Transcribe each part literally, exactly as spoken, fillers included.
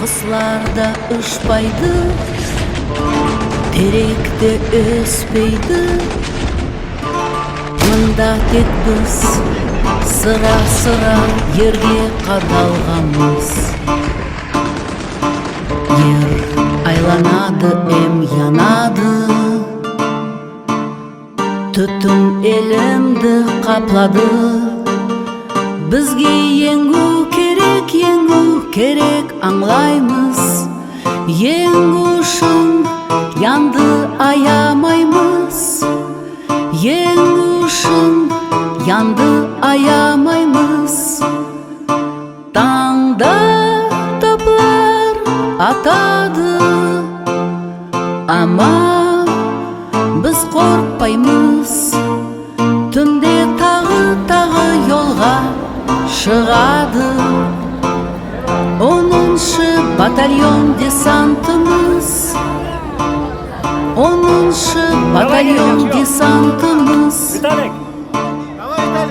Куслар да ушпайды, терек те оьспейди. Мунда тек биз сыра-сыра ерге кадалганмыз. Ер айланады эм янады. Туьтин элимди каплады. Бизге енъуьв керек, енъуьв керек, анълаймыз. Енъуьв уьшин янды аямаймыз. Енъуьв уьшин янды аямаймыз. Танъда топлар атады, ама биз коркпаймыз. Туьнде тагы, тагы йолга шыгады оныншы батальон десантымыз. Оныншы батальон десантымыз.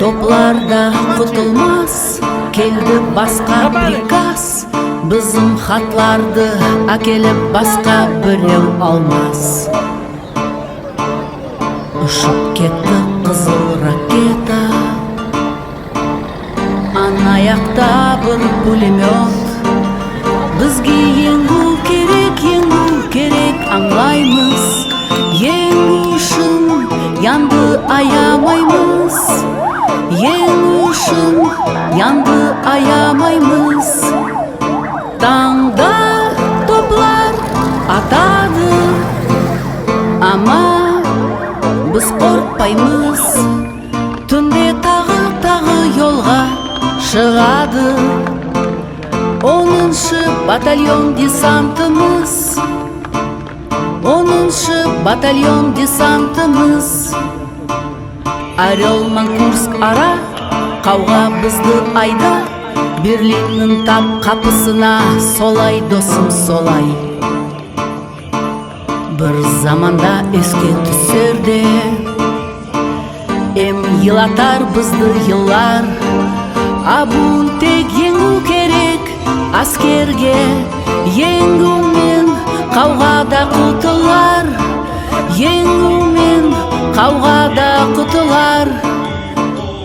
Топлар да кутылмас, келди баска приказ. Бизим хатларды аькелип баска бирев алмас. Ушып кетти кызыл ракета. Ана якта бир пулемёт. Бизге енъуьв керек, енъуьв керек, анълаймыз. Енъуьв уьшин янды аямаймыз. Енъуьв уьшин янды аямаймыз. Танъда топлар атады, ама биз коркпаймыз. Туьнде тагы, тагы йолга шыгады оныншы батальон десантымыз. Оныншы батальон десантымыз. Орёл ман Курск ара кавга бизди айда. Берлиннинъ тап капысына солай, досым, солай. Бир заманда эске туьсер де, эм йылатар бизди йыллар. А буьгуьн тек енъуьв керек аскерге. Енъуьв мен кавга да кутылар. Енъуьв мен кавга да кутылар.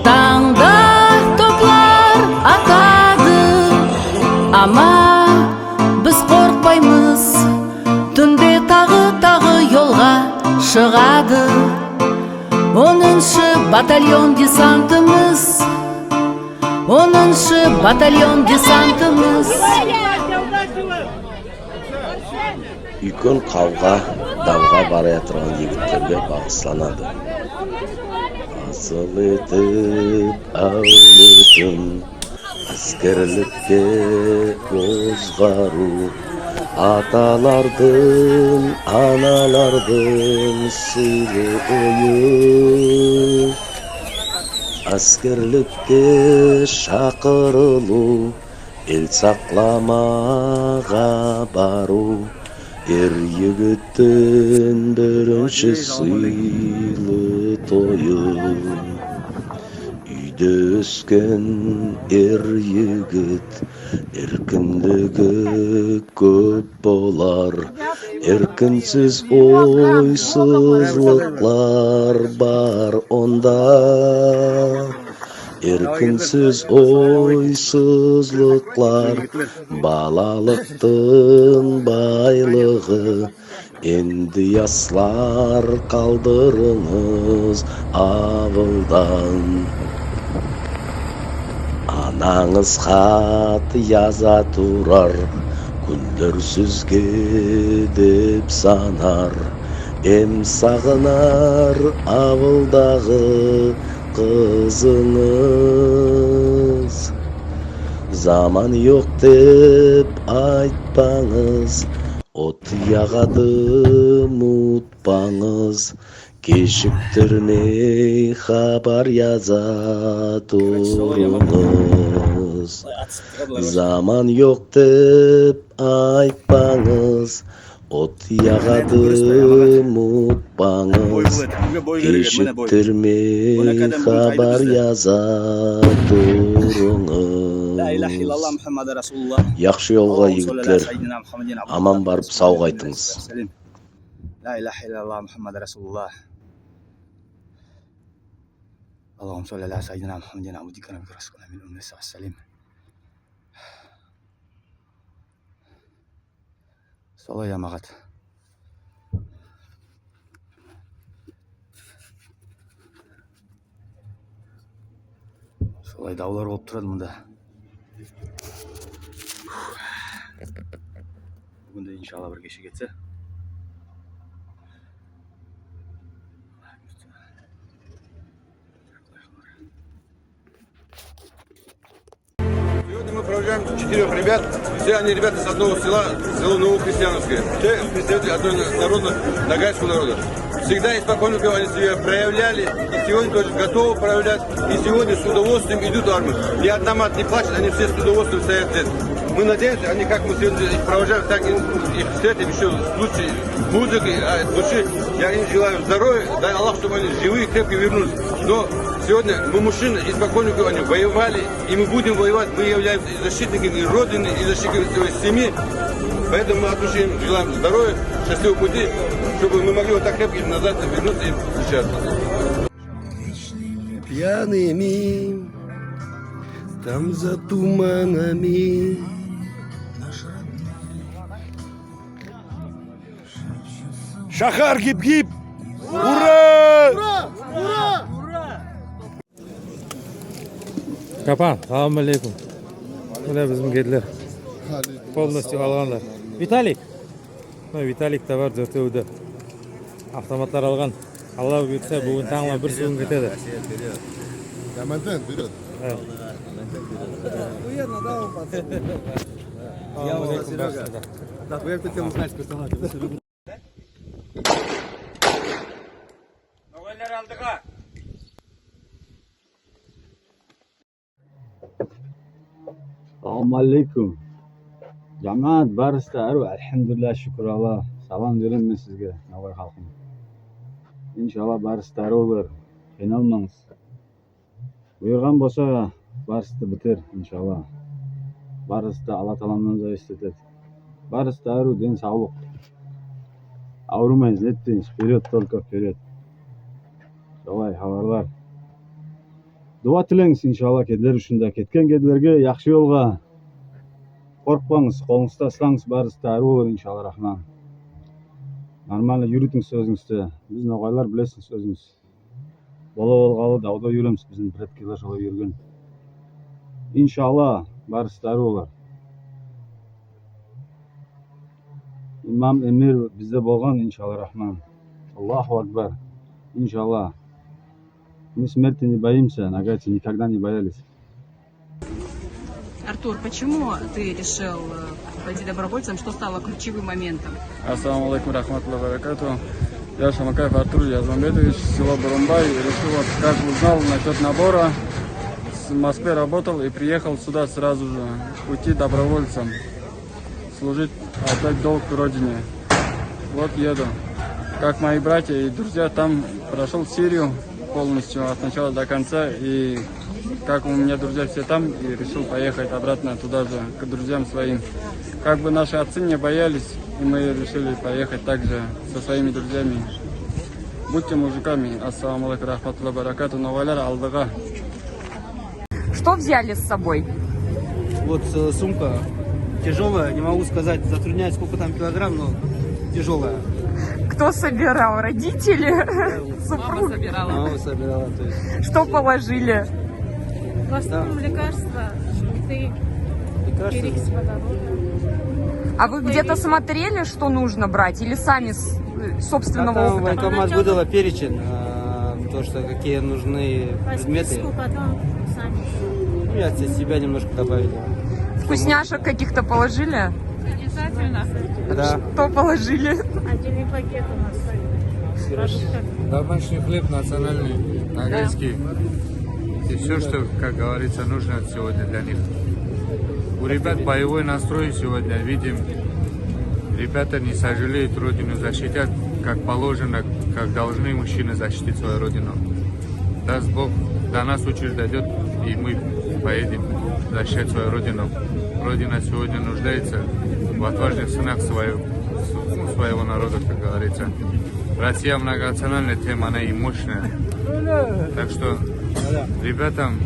Танъда топлар атады, ама биз коркпаймыз. Туьнде тагы, тагы йолга шыгады оныншы батальон десантымыз. Оныншы батальон десантымыз. Уьйкен кавга давга бараятырган йигитлерге багысланады. Асыл этип аьвлетин аскерликке озгарув, аталардынъ, аналардынъ сыйлы ойы. Аскерликке шакырылув, эл сакламага барув, эр йигиттинъ биринши сыйлы тойы. Уьйде оьскен эр йигит эркинлиги коьп болар. Эркинсиз ойсызлыклар бар онда. Эркинсиз ойсызлыклар, балалыктынъ байлыгы. Энди, яслар, калдырынъыз авылдан. Ананъыз хат яза турар, куьнлер сизге деп санар. Эм сагынар авылдагы кызынъыз. Заман йок деп айтпанъыз, от ягады, мутпанъыз. Кешиктирмей хабар яза турынъыз. Заман йок деп айтпанъыз, от ягады, мутпанъыз. Кешиктирмей хабар яза турынъыз. Ла иляха иллаллах Мухаммад расулуллах. Яхшы йолга, йигитлер, аман барып, сав кайтынъыз. Ла иляха иллаллах Мухаммад расулуллах. Аллахумма салли аля сайидина Мухаммадин абдика набика расулика мин уммати салим. Солай, ямагат. Солай давлар болып турады мунда. Буьгуьн де, иншалла, бир кеше кетсе. Сегодня мы провожаем четырех ребят. Все они ребята с одного села, село Новохристиановское. Все представители одного народа, ногайского народа. Всегда испокон веков они себя проявляли, и сегодня тоже готовы проявлять, и сегодня с удовольствием идут в армию. Ни одна мать не плачет, они все с удовольствием стоят здесь. Мы надеемся, они, как мы сегодня их провожаем, так и их встретим еще с лучшей музыкой, а, от души. Я им желаю здоровья, дай Аллах, чтобы они живые и крепкие вернулись. Но сегодня мы мужчины, испокон веков они воевали, и мы будем воевать. Мы являемся и защитниками Родины, и защитниками своей семьи. Поэтому мы от души им желаем здоровья, счастливого пути, чтобы мы могли вот так крепко назад вернуться и встречаться. Пьяными там за туманами. Шахар гип-гип! Ура! Капан, салам алейкум. Мине бизим кеделер. Полностью алганлар. Виталик. Мине Виталик те бар, доьртеви де. Автоматлар алган. Алла буйырса, буьгуьн танъла бир суьген кетеди. Командир, вперёд. Салам алейкум, баршаға. Ногайлар алдыға! Салам алейкум. Ямагат, барысы да аьруьв, альхамдулилля, шуькир Алла. Салам беремен мен сизге, ногай халкым. Иншалла, барысы да аьруьв болар. Кыйналманъыз. Буйырган болса, барысы да битер, иншалла. Барысы да Алла Тааламнан зависит этеди. Барысы да аьруьв, ден савлык. Авырымайынъыз, нетпейинъиз, вперёд, только вперёд. Солай хабарлар. Дуа тиленъиз, иншалла, кеделер уьшин де. Кеткен кеделерге яхшы йолга. Коркпанъыз, колынъызда ысланъыз, барысы да аьруьв болар, иншалла рахман. Нормально юритинъиз оьзинъизди. Биз ногайлар, билесиз оьзинъиз. Бола болгалы давда юремиз, бизим предкилер солай юрген. Иншалла, барысы да аьруьв болар. Имам эмир бизде болган, иншалла рахман. Аллаху акбар. Иншалла. Мы смерти не боимся, ногайцы никогда не боялись. Артур, почему ты решил, э, пойти добровольцем? Что стало ключевым моментом? Ассаламу алейкум, рахматуллахи ва баракатуху. Я Шамакаев Артур Язмамбетович, село Бурумбай. Решил, вот, как узнал насчёт набора, с- в Москве работал и приехал сюда сразу же уйти добровольцем, служить, отдать долг Родине. Вот еду. Как мои братья и друзья, там прошёл Сирию полностью от начала до конца. И как у меня друзья все там, и решил поехать обратно туда же, к друзьям своим. Как бы наши отцы не боялись, и мы решили поехать также со своими друзьями. Будьте мужиками. Ассаламу алейкум, рахматуллахи ва баракатуху. Ногайлар алдыға. Что взяли с собой? Вот, э, сумка тяжёлая, не могу сказать, затрудняюсь, сколько там килограмм, но тяжёлая. Кто собирал? Родители? Супруг? Мама собирала. Мама собирала, то есть. Что положили? В основном лекарства, жгуты, перекись водорода. А вы где-то смотрели, что нужно брать, или сами с- собственного опыта? Там военкомат выдала перечень, а, то, что какие нужны предметы. По списку потом сами. Ну, я от себя немножко добавил. Вкусняшек каких-то положили? Обязательно. Да. Что положили? Отдельный пакет у нас продуктов. Домашний хлеб национальный, ногайский. И всё, что, как говорится, нужно сегодня для них. У ребят боевой настрой сегодня, видим. Ребята не сожалеют, родину защитят, как положено, как должны мужчины защитить свою родину. Даст Бог, до нас очередь дойдёт, и мы Поедем защищать свою родину. Родина сегодня нуждается в отважных сынах своего, ну, своего народа, как говорится. Россия многонациональная тема, она и мощная. Так что ребятам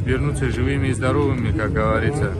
вернуться живыми и здоровыми, как говорится.